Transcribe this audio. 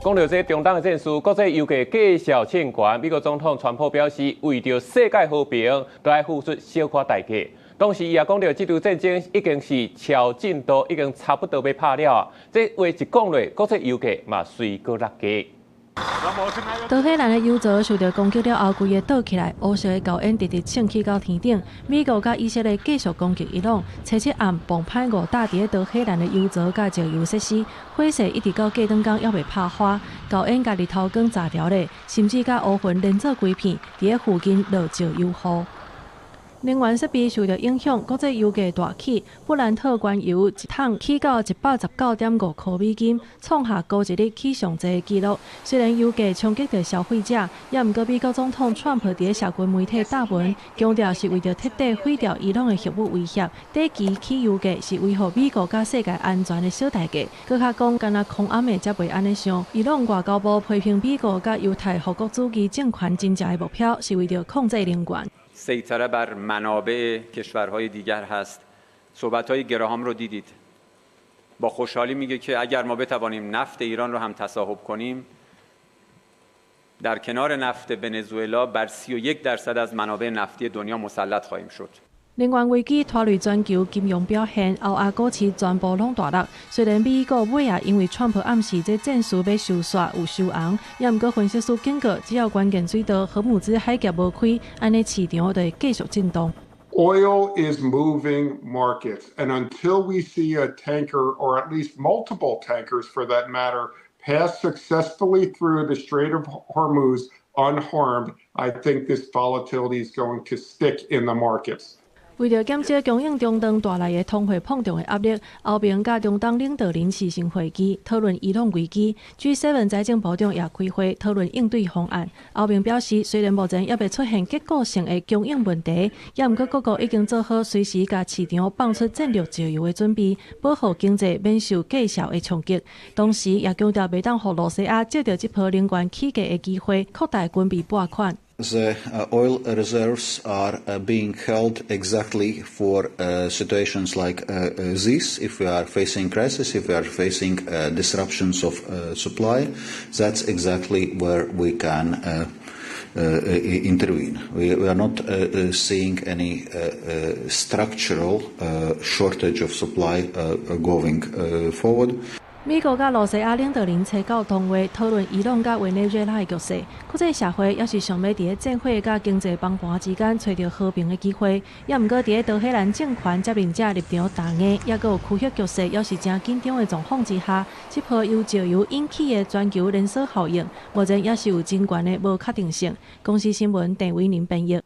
講著這中東的戰事，國際油價繼續衝懸。美國總統川普表示，為著世界和平，都愛付出小可代價。同時，伊也講著這場戰爭已經是超進度，已經差不多欲拍了。這話一講落，國際油價嘛隨閣落價。德黑蘭的油槽受著攻擊了後，規个倒起來，烏色的厚煙直直衝起到天頂。美國佮以色列繼續攻擊伊朗，初七暗磅歹五打佇咧德黑蘭的油槽佮石油設施，火勢一直到隔頓工猶未拍花，厚煙共日頭光炸著咧，甚至共烏雲連做規片，佇咧附近落石油雨。能源設備受著影響，國際油價大起，布蘭特原油一桶起到119.5箍美金，創下高一日起上濟的紀錄。雖然油價衝擊著消費者，也毋過美國總統川普佇咧社群媒體貼文，強調是為著徹底毀掉伊朗的核武威脅，短期起油價是維護美國佮世界安全的小代價。閣較講，敢若空暗的才袂按呢想。伊朗外交部批評美國佮猶太復國主義政權真正的目標是為著控制能源。 سیطره بر منابع کشورهای دیگر هست. صحبت‌های گراهام رو دیدید. با خوشحالی میگه که اگر ما بتوانیم نفت ایران رو هم تصاحب کنیم در کنار نفت ونزوئلا بر 31٪ از منابع نفتی دنیا مسلط خواهیم شد. 能源危機拖累全球金融表現，歐亞股市全部攏大落。雖然美股尾仔因為川普暗示這戰事欲收煞有收紅，也毋過分析師警告，只要關鍵水道荷姆茲海峽無開，按呢市場就會繼續震盪。 Oil is moving markets, and until we see a tanker, or at least multiple tankers for that matter, pass successfully through the Strait of Hormuz unharmed, I think this volatility is going to stick in the markets. 為著減少供應中斷帶來的通貨膨脹的壓力，歐盟佮中東領導人視訊會議討論伊朗危機。G7 財政部長也開會討論應對方案。歐盟表示，雖然目前猶未出現結構性的供應問題，也毋過各國已經做好隨時共市場放出戰略石油的準備，保護經濟免受繼續的衝擊。同時，也強調袂當予露西亞藉著這波能源起價的機會擴大軍備撥款。 The oil reserves are being held exactly for situations like this. If we are facing crisis, if we are facing disruptions of supply, that's exactly where we can intervene. We are not seeing any structural shortage of supply going forward. 美國佮露西亞領導人初九通話，討論伊朗佮委內瑞拉的局勢。國際社會猶是想欲佇咧戰火佮經濟崩盤之間揣著和平的機會，也毋過佇咧德黑蘭政權接任者立場彈硬，猶閣有區域局勢猶是誠緊張的狀況之下，這波由石油引起的全球連鎖效應，目前猶是有真懸的無確定性。公視新聞鄭偉寧編譯。